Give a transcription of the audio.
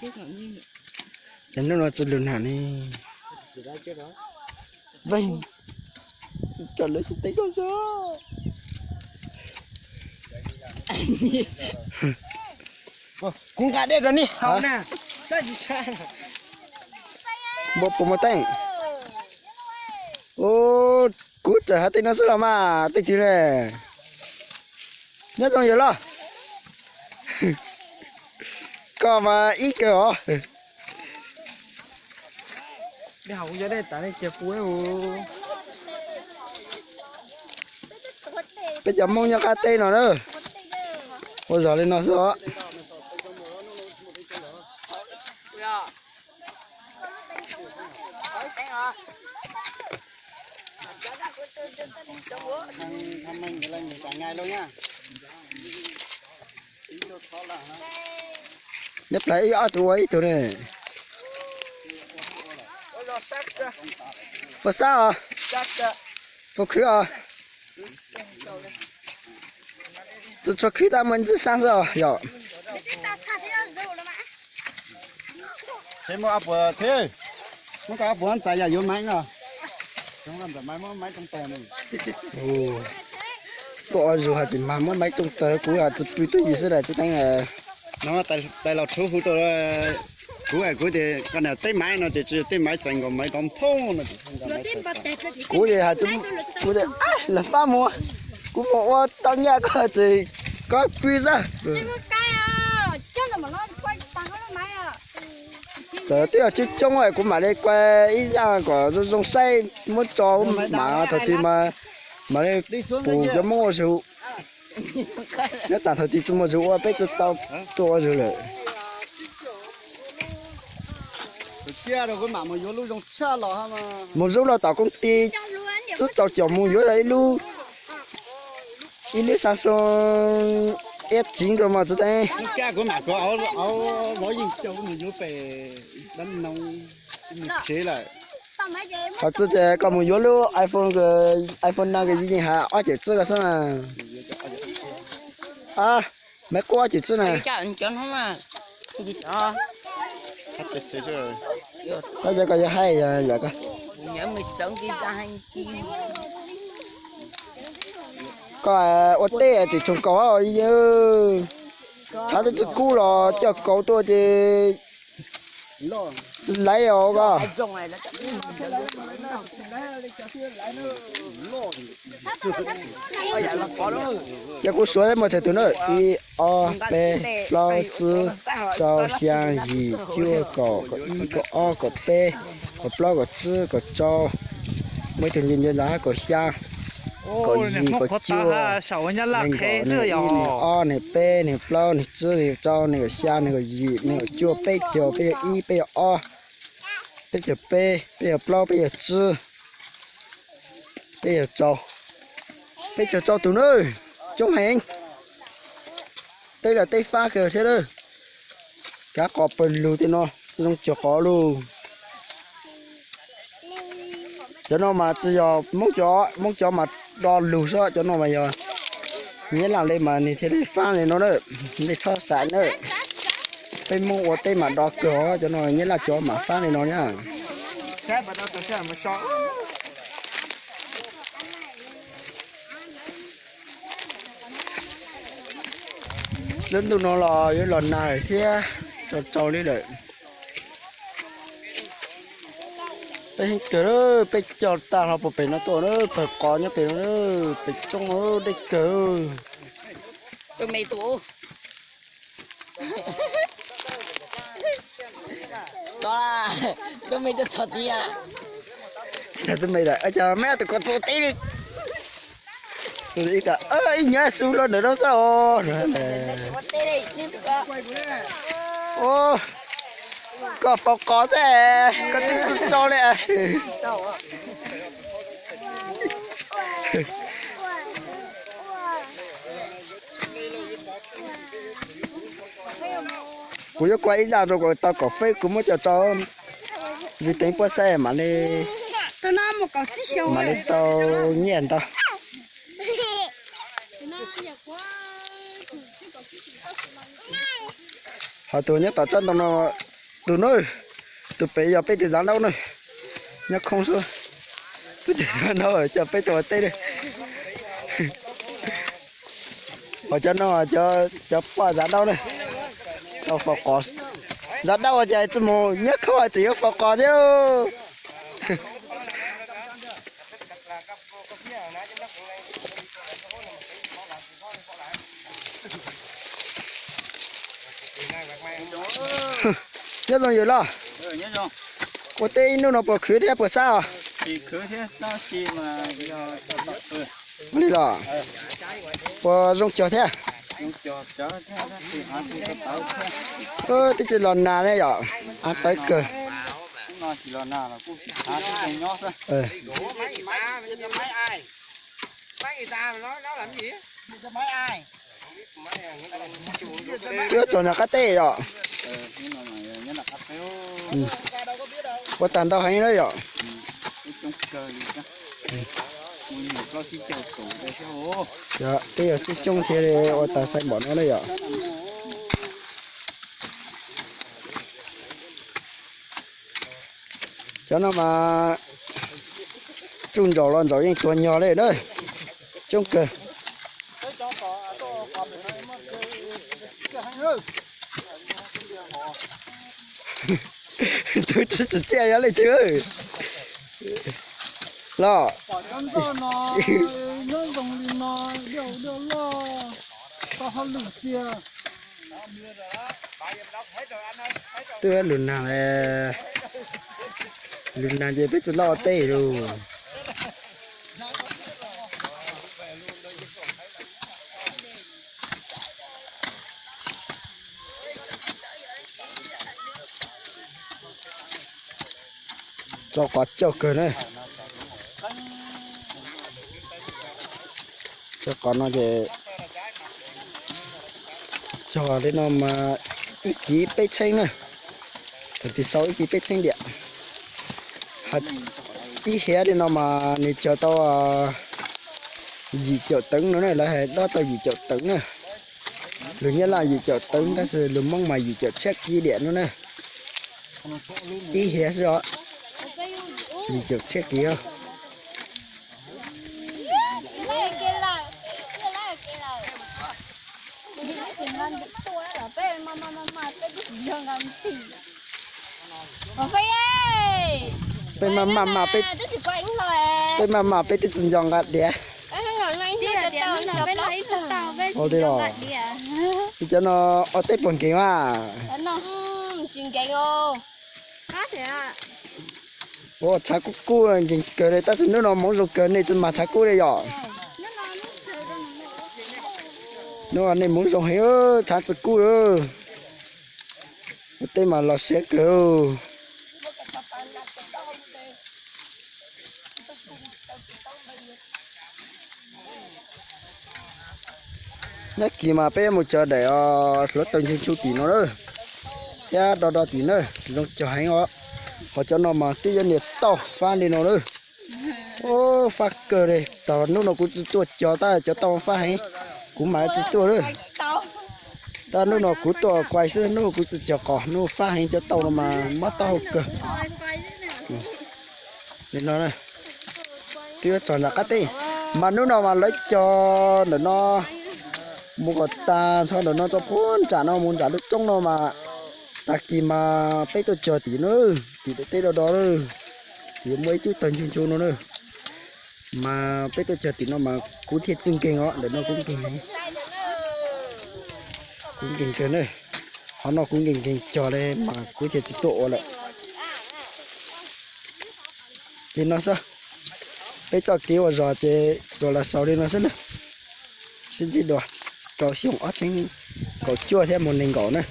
Ces hnub no tsis lug nag ne. Veeg, cov lawv tsis teeb koj zog. Kuv nqa dej rau nej haus na. Npua puas muaj teeb? Ub, kuv tseem hais tej no xwb los mas tej twg ne. Nyob zoo yawg loj. Koj mas ib kawg os. Peb cov Hmoob nyob qab teb no na, ua zog li no xwb os. Nyob plawv ib ob tug ua ib tug ne. Puas sab os? Puas khwv os? Tsis tshua khwv tab muaj ntxwb sab xwb os yom. Muab koj ob puas ntxais yam yuav maiv no. Koj ua zug hais tias mas muab maiv tooj tawg, kuv tsis pw tuaj yim xwb las tsis teeb. No tais los rhuav hu rau kuv, kuv tias koj niam teb maiv no ces tsis yog teb maiv, txais nkaus maiv tov nphoo no. Kuv hais kuv tias lawv pab mus, kuv mus ua tau nyaj koj tseem koj pw xwb. Txawm twb yog coob coob kuv mam li kua ib zaj kom zoo zoo saib muab tso mam thaum twg mam li pum cov Hmoob ua zug. Nyob tas thaum twg tsis muaj zug ua peb tsis tau tuaj ua zug lawm. Mus zub los tom koom ti, twb tau coj mus yuav ib lub, ib lub Samsung S chín rau mas tsis teeb. Qhov txij ces koj mus yuav lub iPhone, iPhone no yeej hais ob cawm tsib ko xwb na. Maiv qub ob cawm tsib na. Koj yog koj yog hais yog ko. Koj ua teb tseem tshoov kaus, tshav twb tsis kub los coj kaus tuaj ces tsis laiv os koj. Ces kuv suav muaj tsawg tus na, ib, ob, peb, plaub, tsib, rau, xya, yim, cuaj, kaum, kaum ib, kaum ob, kaum peb, kaum plaub, kaum tsib, kaum rau, muaj ib tug nce nce ntawd kaum xya, kaum yim, kaum cuaj, nees nkaum, nees ib, nees ob, nees peb, nees plaub, nees tsib, nees rau, nees kaum xya, nees kaum yim, nees kaum cuaj, peb caug, peb caug ib, peb caug ob, peb caug peb, peb caug plaub, peb caug tsib, peb caug rau, peb caug rau tus na, coob heev. Teb los teb fab kawg thiab lawm. Kav qos pawg lug tej no tsis zoo cuag qos lug. Cov no mas tsis yog Hmoob cov, Hmoob cov mas do lug xwb, cov no mas yog Nyab Laj li mas nws thiaj li fab li no na. Nej txhob xav na, peb Hmoob ua teb mas do kawg os, cov no Nyab Laj cov mas fab li no na. Lub ntuj no los yuav los nag thiab, tsaus tsaus li lawm. Peb heev kawg, peb coj tag hlo puag pem no tuaj na, pawg qos nyob pem no, pem roob deb kawg. Cov me tus ko txua teb li. Ib nyab xu los ntawm no xwb os. Koj pau qos xwb, koj twb tsis tso li. Kuv yuav kua ib zaj rau kom tau kaum peb, kuv muab cov rau Vim teev puab saib mam li, mam li tau nyiaj ntau. Ho tus nyob tom tsob ntoo no Tus no, tus pem yog peb tus zav ntaub na, nyob khoob xwb. Peb tus zav ntaub coj peb tuaj ua teb na. Ho cov no, cov poj zav ntaub na, tau faus qos. Zav ntaub ua cas txij mus nyob khoob tseem yuav faus qos thiab lauj. Nyob zoo yawg loj, ua teb ib hnub no puas khwv thiab puas sab os? Li los, puas zoo cog thiab? Twb tsis los nag ne yom, av tawv kawg. Twb txog nram qab teb yom. Ua tag ntau heev na yom. Peb yog coob coob thiaj ua tag xaim npaum no na yom. Cov no mas tsuj ntsaum los ntsaum yeej tuag nyog li na. Coob kawg. Tus tsis tsim txiaj yog leej twg los? Twb lug nag, lug nag ces peb tsis loj ua teb lauj. Tso qos cauj kawg na. Tso qos no ces cog li no mas ib kis peb txheeb na. Thaum twg sau ib kis peb txheeb diam. Ib hiav li no mas nws cog tau yim caum tawv no na, lawv hais dob tau yim caum tawv na. Lus Nyab Laj yim caum tawv tab sis lus Hmoob mas yim caum txhiab kis diam no na. Ib hiav xwb os, yim caum txhiab kis os. Peb maj maj maj, peb maj maj peb twb tsis nco nqa diav. Ua li los, cov no ua teb puas nkees mas? Ua tshav kub kub nkees kawg li, tab sis hnub no hmoov zoo kawg nej tsis mag tshav kub li yom. Hnub no nej hmoov zoo heev, tshav tsis kub. Ua teb mas los siab kawg. Nyob kis mas peb yuav mus cog daim hluav taws nchuv nchuv tim no na, thiab do do tim na, zoo cog heev os. Qhov cov no mas twb yuav niam tauj fab li no na. Ub, fab kawg li, thaum hnub no kuv tsis tuaj cog tab cov tauj fab heev, kuv mam tsis tuaj na. Tab hnub no kuv tuaj kuaj xwb, hnub kuv tsis cog qos, hnub fab heev cov tauj no mas mob taub hau kawg. Li no, twb yuav txog nram qab teb, mas hnub no mas lawv cog ntawm no mus kom tag nrho ntawm no rau puag nram no mus nram lub roob no mas tag kis mas peb tuaj cog tim no, tim daim teb do do na, tim muaj ib tug tawg nchuv nchuv no na. Mas peb tuaj cog tim no mas kuv thiaj tsis nkees os, ntawm no kuv nkees heev, kuv nkees kawg na. Qhov no kuv nkees nkees cog li mas kuv thiaj tsis tuaj ua lawm. Li no xwb, peb txoj kev ua zog ces tsuas los xaus li no xwb na. Sib ntsib dua rau xyoo ob txhiab kaum cuaj thiab mus nees nkaum na.